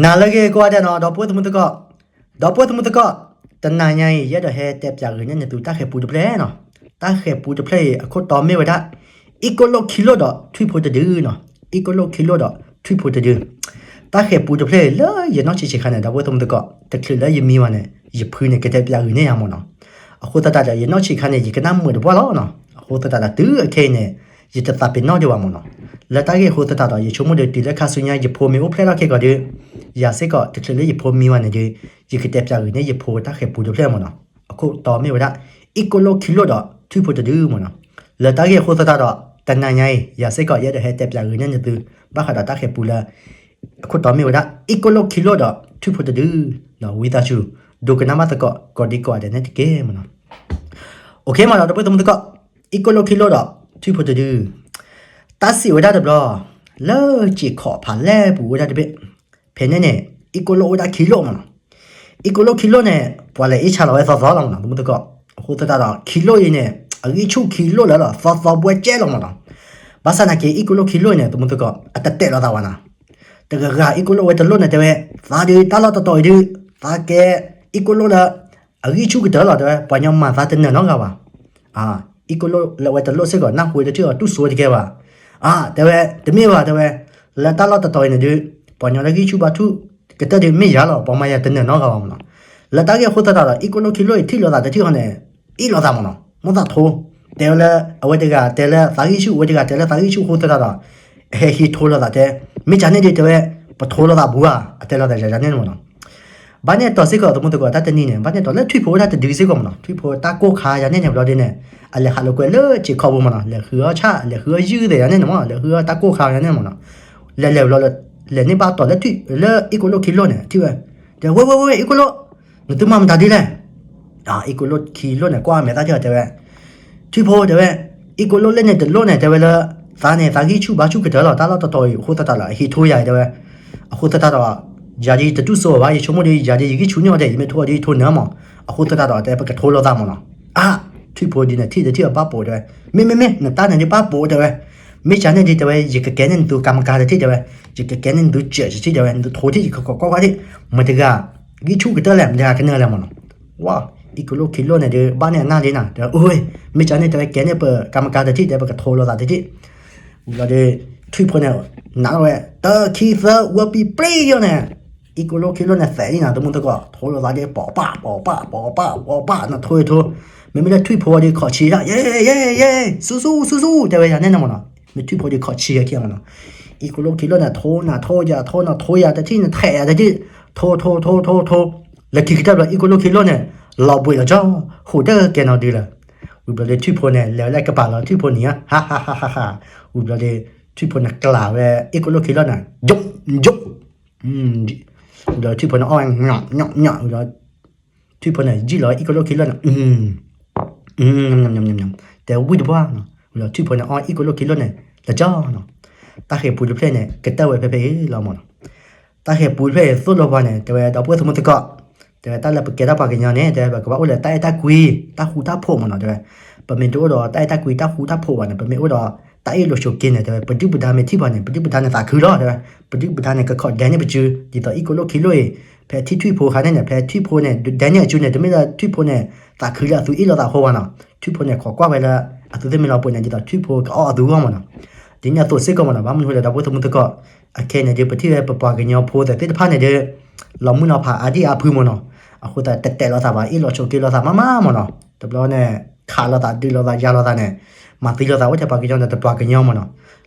နၤလၢအဂ့ၤကိးဂၤဒဲးနီၤ ဒီပုၢ်ဝဲၢ်သမုၢ်သကိး, ဒီပုၢ်ဝဲၢ်သမုၢ်သကိး, တနၤညါအံၤ ယအဲၣ်ဒိးဟဲတဲပၠးဂ့ၤန့ၢ်နသုတၢ်ဃဲၤပူတဖျၢၣ်နီၤ. တၢ်ဃဲၤပူတဖျၢၣ်အံၤ အခိၣ်တီမ့ၢ်ဝဲဒၣ် အ့ၣ်ကိၣ်လိၣ်ခံလိၣ်ဒီးထွံၣ်ဖိတဒုနီၤ. အ့ၣ်ကိၣ်လိၣ်ခံလိၣ်ဒီးထွံၣ်ဖိတဒု. တၢ်ဃဲၤပူတဖျၢၣ်အံၤ လၢယနီၢ်ဆံးဆံးခါန့ၣ် ဒီပုၢ်ဝဲၢ်သမုၢ်သကိး တချုးလၢယမံဝဲန့ၣ် ယဖုန့ၣ် ကတဲပၠးဂ့ၤန့ၢ်ယၤမ့ၢ်နီၤ. အဃိသတးဒီး ယနီၢ်ဆံးခါန့ၣ် ယကနၣ်မုာ်တပှၢ်လီၤနီၤ. အဃိသတးဒီး တုၤအခဲအံၤန့ၣ် ယတသးပ့ၤနီၣ်ဒံးဘၣ်မ့ၢ်နီၤ. လၢတၢ်ဂ့ၢ်အဃိသတးဒီး ယဆိကမိၣ်ဒီး တုၤလၢခါဆူညါ ယဖိမ့ၢ်အိၣ်ဖျဲၣ်ထီၣ်ခဲကီးဒီး ယၤစ့ၢ်ကီး တချုးလၢယဖိမံဝဲန့ၣ်ဒီး ယကတဲပၠးဂ့ၤန့ၢ်ယဖိတၢ်ဃဲၤပူတဖျၢၣ်မ့ၢ်နီၤ. အခိၣ်တီမ့ၢ်ဝဲဒၣ် အ့ၣ်ကိၣ်လိၣ်ခံလိၣ်ဒီးထွံၣ်ဖိတဒုမ့ၢ်နီၤ. လၢတၢ်ဂ့ၢ်အဃိသတးဒီး တနၤညါအံၤ ယၤစ့ၢ်ကီး ယအဲၣ်ဒိးဟဲတဲပၠးဂ့ၤန့ၢ်နသု ဘၣ်ဃးဒီးတၢ်ဃဲၤပူလၢ အခိၣ်တီမ့ၢ်ဝဲဒၣ် အ့ၣ်ကိၣ်လိၣ်ခံလိၣ်ဒီးထွံၣ်ဖိတဒု. ဝံသးစူၤ ဒိကနၣ်ဘၣ်သကိး ကိးဒံကိးဂၤဒဲးန့ၣ်တက့ၢ်မ့ၢ်နီၤ. အိၣ်ခ့မ့ၢ်နီၤ ဒီပုၢ်ဝဲၢ်သမုၢ်သကိး, အ့ၣ်ကိၣ်လိၣ်ခံလိၣ်ဒီးထွံၣ်ဖိတဒု. တၢ်စံးဝဲဒၣ်တဘျီ လၢစံာ်ခီၣ်ဖးလဲၢ်ပူၤဝဲဒၣ်တဘ့ၣ်, ဖဲန့ၣ်န့ၣ် အ့ၣ်ကိၣ်လိၣ်အိၣ်ဝဲဒၣ်ခံလိၣ်မ့ၢ်နီၤ. အ့ၣ်ကိၣ်လိၣ်ခံလိၣ်န့ၣ် ပှၤလဲၤအ့ၣ်ဆါလီၤဝဲသီသီလီၤမ့ၢ်နီၤ သမုၢ်သကိး. အဃိသတးဒီး ခံလိၣ်အံၤန့ၣ် အဂံၢ်ဆူၣ်ခံလိၣ်လၢာ်လီၤ သီသီဘှဲကဲလီၤမ့ၢ်နီၤ. ဘၣ်ဆၣ်သနာ်က့ အ့ၣ်ကိၣ်လိၣ်ခံလိၣ်အံၤန့ၣ် သမုၢ်သကိး အတတဲာ်လီၤသးဘၣ်နီၤ. တဂၤဂၤ အ့ၣ်ကိၣ်လိၣ်ဝဲတလိၣ်န့ၣ် တဲဝဲ, သးဒုးတၢ်လီၢ်တတီၤအံၤဒုး, သးကဲ အ့ၣ်ကိၣ်လိၣ်လၢ အဂံၢ်ဆူၣ်ကတၢၢ်လီၤ တဲဝဲ, ပှၤညီမၤသးတနၢၤနီတဂၤဘၣ်. အ့ၣ်ကိၣ်လိၣ်လၢအဝဲတလိၣ်စ့ၢ်ကီး နၢ်ဟူတထံၣ်အီၤတူၢ်စိတကဲဘၣ်. အါ တဲဝဲ, တမ့ၢ်ဘၣ် တဲဝဲ, လၢတၢ်လီၢ်တတီၤအံၤန့ၣ်ဒုး ပှၤညီလၢဂံၢ်ဆူၣ်ဘါဆူၣ်ကတၢၢ်ဒုးမ့ၢ်ယၤလီၤ ပှၤမၤယၤတနၢၤနီတဂၤဘၣ်မ့ၢ်နီၤ. လၢတၢ်ဂ့ၢ်အဃိသတးဒီး အ့ၣ်ကိၣ်လိၣ်ခံလိၣ်အံၤထံၣ်လိာ်သးတထံၣ်ဃီန့ၣ် အ့ၣ်လိာ်သးမ့ၢ်နီၤ မိၣ်သးထိ, တဲဝဲလၢ အဝဲတဂၤတဲလၢသးဂံၢ်ဆူၣ် အဝဲတဂၤတဲလၢသးဂံၢ်ဆူၣ်အဃိသတးဒီး အဟဲဟံးထိလိာ်သးတဲ, မ့ၢ်ကန့ၣ်ဒုးတဲဝဲ, ပထိလိာ်သးဘူးဧါ အတဲလိာ်သးယၤန့ၣ်မ့ၢ်နီၤ. ဘၣ်န့ၣ်အတီၤစ့ၢ်ကီး သမုၢ်သကိး တၢ်တနံၤန့ၣ် ဘၣ်န့ၣ်အတီၤလၢထွံၣ်ဖိဝဲဒၣ်တဒုစ့ၢ်ကီးမ့ၢ်နီၤ ထွံၣ်ဖိတၢ်ကိၢ်ခါယၤန့ၣ်န့ၣ် ဘျီဒ်န့ၣ် အလဲၤဟးလိာ်ကွဲလၢစံာ်ခီၣ်ပူၤမ့ၢ်နီၤ လဲၤဃုအီၣ်ဆၣ် လဲၤဃုအီၣ်ယုၢ်သ့ၣ်ယၤန့ၣ်န့ၣ်မ့ၢ် လဲၤဃုအီၣ်တၢ်ကိၢ်ခါယၤန့ၣ်မ့ၢ်နီၤ. လဲၤလဲၤဘျီ လဲၤန့ၢ်ဘၣ်တီၤလၢထွံၣ် လၢအ့ၣ်ကိၣ်လိၣ်ခံလိၣ်န့ၣ် ထံၣ်ဝဲ, တဲဝဲ ဝဲ ဝဲ ဝဲ အ့ၣ်ကိၣ်လိၣ်, နသုမၤမတၤဒ်လဲၣ်. အ့ၣ်ကိၣ်လိၣ်ခံလိၣ်န့ၣ် ကွၢ်မဲာ်သၣ်ထံၣ်အီၤတဲဝဲ, ထွံၣ်ဖိတဲဝဲ, အ့ၣ်ကိၣ်လိၣ်လၢန့ၣ်တလိၣ်န့ၣ် တဲဝဲလၢ သးန့ၣ် သးဂံၢ်ဆူၣ်ဘါဆူၣ်ကတၢၢ်လီၤ တၢ်လီၢ်တတီၤအံၤ အဃိသတးဒီး အဟံးထိယၤတဲဝဲ, အဃိသတးဒီး ယၤဒ်တတူၢ်စိဘၣ် ယဆိကမိၣ်ဒီး ယၤဒ်ယဂံၢ်ဆူၣ်န့ၢ်အီၤဒီး ယမ့ၢ်ထိအီၤဒ်ယထိနၢၤမး, အဃိသတးဒီး တဲ ပကထိလိာ်သးမ့ၢ်နီၤ. အါ, ထွံၣ်ဖိဒ်န့ၣ် ထံၣ်တထံၣ်အီၤဘၣ်ပိာ်တဲဝဲ, မ့ၢ်မ့ၢ်မ့ၢ် နတၢ်န့ၣ်ဒ်ဘၣ်ပိာ်တဲဝဲ, မ့ၢ်ကန့ၣ်ဒ်တဲဝဲ ယကကဲန့ၢ်နသုကၤမကၤတထံၣ်တဲဝဲ, ယကကဲန့ၢ်နသုစၢၤတထံၣ်တဲဝဲ နသုထိထံၣ် ယကခိးကွၢ်ကွၢ်ထံၣ်, မတၤတဂၤ ဂံၢ်ဆူၣ်ကတၢၢ်လဲၣ် မတၤတဂၤကနၢၤလဲၣ်မ့ၢ်နီၤ. ဝါ, အ့ၣ်ကိၣ်လိၣ်ခံလိၣ်န့ၣ်ဒီး ဘၣ်န့ၢ်အနၢ်ဒ်နၤ တဲဝဲ, မ့ၢ်ကန့ၣ်တဲဝဲ ကဲန့ၢ်ပကၤမကၤတထံၣ်တဲ ပကထိလိာ်သးတထံၣ် ဝံၤလီၤဒီး ထွံၣ်ဖိန့ၣ် နးဝဲ တၢ ခံ သၢ ဝဲပံၤပျ့ယီၤန့ၣ်, အ့ၣ်ကိၣ်လိၣ်ခံလိၣ်န့ၣ် သဲးလံနၤ သမုၢ်သကိး ထိလိာ်သးဒ် ပိာ်ပၢ် ပိာ်ပၢ် ပိာ်ပၢ် ပိာ်ပၢ် နထိထိ, မ့မ့ၢ်လၢထွံၣ်ဖိဒ်ခိးဆံယၤ ယဲ ယဲ ယဲ ဆူၣ်ဆူၣ် ဆူၣ်ဆူၣ် တဲဝဲယၤန့ၣ်န့ၣ်မ့ၢ်နီၤ, မ့ၢ်ထွံၣ်ဖိဒ်ခိးဆံယၤခံမ့ၢ်နီၤ, အ့ၣ်ကိၣ်လိၣ်ခံလိၣ်န့ၣ် ထိနၤထိယၤ ထိနၤထိယၤ တထံၣ်နထဲးယၤတထံၣ် ထိထိထိထိထိ, လၢခံကတၢၢ်ဘျီ အ့ၣ်ကိၣ်လိၣ်ခံလိၣ်န့ၣ် လီၤဘှံးလီၤကၠီ ဟူးတကဲနီၤဒုလၢ ဝံၤဘျီဒီးထွံၣ်ဖိန့ၣ် လဲၤဝဲလၢကပၤလီၤ ထွံၣ်ဖိနံၤဧၢ ဟါဟါဟါဟါဟါ, ဝံၤဘျီဒီး ထွံၣ်ဖိန့ၣ်ကျးဝဲ အ့ၣ်ကိၣ်လိၣ်ခံလိၣ်န့ၣ် ယိး ယိး, ဝံၤဒီးထွံၣ်ဖိန့ၣ်အီၣ်ဝဲ ညီးညီးညီး ဝံၤဒီး ထွံၣ်ဖိန့ၣ် ယံၣ်လီၤအ့ၣ်ကိၣ်လိၣ်ခံလိၣ်န့ၣ် တဲဝံၣ်တပှၢ်နီၤ, ဝံၤဒီးထွံၣ်ဖိန့ၣ်အီၣ်အ့ၣ်ကိၣ်လိၣ်ခံလိၣ်န့ၣ် လၢကၠီနီၤ, တၢ်ဃဲၤပူတဖျၢၣ်န့ၣ် ကတၢၢ်ဝဲဖဲဖဲအံၤလီၤမ့ၢ်နီၤ. တၢ်ဃဲၤပူတဖျၢၣ်အံၤသိၣ်လိပှၤန့ၣ် တဲဝဲဒီပုၢ်ဝဲၢ်သမုၢ်သကိး, တဲဝဲတၢ်လၢပကဲထီၣ်ပှၤကညီန့ၣ် တဲဝဲပကဘၣ်အိၣ်လၢတၢ်အဲၣ်တၢ်ကွံ တၢ်ဃူတၢ်ဖိးမ့ၢ်နီၤ တဲဝဲ, ပမ့ၢ်တအိၣ်ဒီးတၢ်အဲၣ်တၢ်ကွံတၢ်ဃူတၢ်ဖိးဘၣ်န့ၣ် ပမ့ၢ်အိၣ်ဒီးတၢ်အ့ၣ်လိာ်ဆိးက့န့ၣ် တဲဝဲ ပဒုၣ်ပဒါမ့ၢ်ထံၣ်ပှၤန့ၣ် ပဒုၣ်ပဒါန့ၣ်သးခုလီၤ တဲဝဲ, ပဒုၣ်ပဒါန့ၣ် ကခိးဒဲန့ၢ်ပစု, ဒ်သိးအ့ၣ်ကိၣ်လိၣ်ခံလိၣ်အံၤ ဖဲထံၣ်ထွံၣ်ဖိအခါန့ၣ်န့ၣ် ဖဲထွံၣ်ဖိန့ၣ် ဒဲန့ၢ်အစုန့ၣ် တမ့ၢ်လၢထွံၣ်ဖိန့ၣ် သးခုလၢအသုအ့ၣ်လိာ်သးအဃိဘၣ်နီၤ, ထွံၣ်ဖိန့ၣ် ခိးကွၢ်ဝဲလၢ အသုသ့ၣ်မ့ၢ်လီၤပှဲၤန့ၣ် ဒ်သိးထွံၣ်ဖိကအီၣ်အသုဂီၢ်မ့ၢ်နီၤ. ဒ်န့ၣ်အသိးစ့ၢ်ကီးမ့ၢ်နီၤ ဘၣ်မနုၤလဲၣ်ဒီပုၢ်ဝဲၢ်သမုၢ်သကိး, အခဲအံၤန့ၣ်ဒီး ပထံၣ်ဝဲပပှၤကညီဖိသ့ၣ်တဖၣ်န့ၣ်ဒီး လီၤမုၢ်လီၤဖးအါဒံၣ်အါဖုမ့ၢ်နီၤ, အဃိသတးတတဲာ်လိာ်သးဘၣ် အ့ၣ်လိာ်ဆိးက့လိာ်သးမးမးမ့ၢ်နီၤ, တဘျီန့ၣ် ခးလိာ်သးဒုးလိာ်သးယၤလိာ်သးန့ၣ် မၤသံလိာ်သးအိၣ်ထဲပှၤကညီန့ၣ် တပှၤကညီမ့ၢ်နီၤ.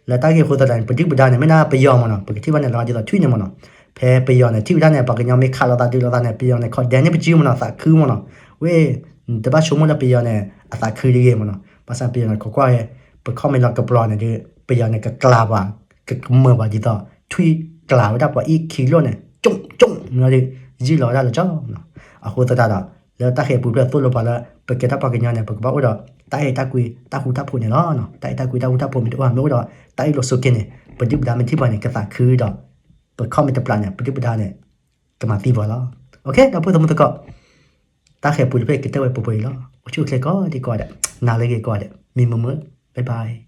လၢတၢ်ဂ့ၢ်အဃိသတးန့ၣ် ပဒုၣ်ပဒါန့ၣ် မ့ၢ်ဒၣ်ပယီၤမ့ၢ်နီၤ, ပကထံၣ်ဘၣ်န့ၣ်လီၤဒ်သိးထွံၣ်န့ၣ်မ့ၢ်နီၤ, ဖဲပယီၤန့ၣ် ထံၣ်ဝဲဒၣ်န့ၣ် ပှၤကညီမ့ၢ်ခးလိာ်သးဒုးလိာ်သးန့ၣ် ပယီၤန့ၣ် ခိးဒဲန့ၢ်ပစုမ့ၢ်နီၤ သးခုမ့ၢ်နီၤ, ဝ့ၢ် နတဘၣ်ဆိကမိၣ်လၢပယီၤန့ၣ် အသးခုတဂ့ၤမ့ၢ်နီၤ, ဘၣ်ဆၣ်ပယီၤန့ၣ် ခိးကွၢ်ဝဲ ပခီၣ်မ့ၢ်လီၤကပျီၤန့ၣ်ဒီး ပယီၤန့ၣ် ကကျးပှၤ ကကမၢၢ်ပှၤဒ်သိး ထွံၣ်ကျးဝဲဒၣ်ပှၤအ့ၣ်ခံလိၣ်န့ၣ် ကၠိၣ်ကၠိၣ်မ့ၢ်ဒီး ယံၢ်လီၤဝဲဒၣ်လၢကၠီနီၤ. အဃိသတးဒီး လၢတၢ်ဃဲၤပူတဖျၢၣ်သိၣ်လိပှၤလၢ ပကဲထီၣ်ပှၤကညီန့ၣ် ပကဘၣ်အိၣ်ဒီး တၢ်အဲၣ်တၢ်ကွံ တၢ်ဃူတၢ်ဖိးန့ၣ်လီၤ. တၢ်အဲၣ်တၢ်ကွံ တၢ်ဃူတၢ်ဖိး မ့ၢ်တအိၣ်ဘၣ် မ့ၢ်အိၣ်ဒီး တၢ်အ့ၣ်လိာ်ဆိးက့န့ၣ် ပဒုၣ်ပဒါမ့ၢ်ထံၣ်ပှၤန့ၣ် ကသးခုဒီး ပခီၣ်မ့ၢ်တပျၢ်န့ၣ် ပဒုၣ်ပဒါန့ၣ် ကမၤသံပှၤလီၤ. ဒီပုၢ်ဝဲၢ်သမုၢ်သကိး တၢ်ဃဲၤပူတဖျၢၣ်ကတၢၢ်ဝဲပှဲၤပှဲၤအံၤလီၤ. အိၣ်ဆူၣ်အိၣ်ချ့ကိးဒံးကိးဂၤဒဲး, နၤလၢအဂ့ၤကိးဂၤဒဲး, မံမုာ်မုာ်, bye bye.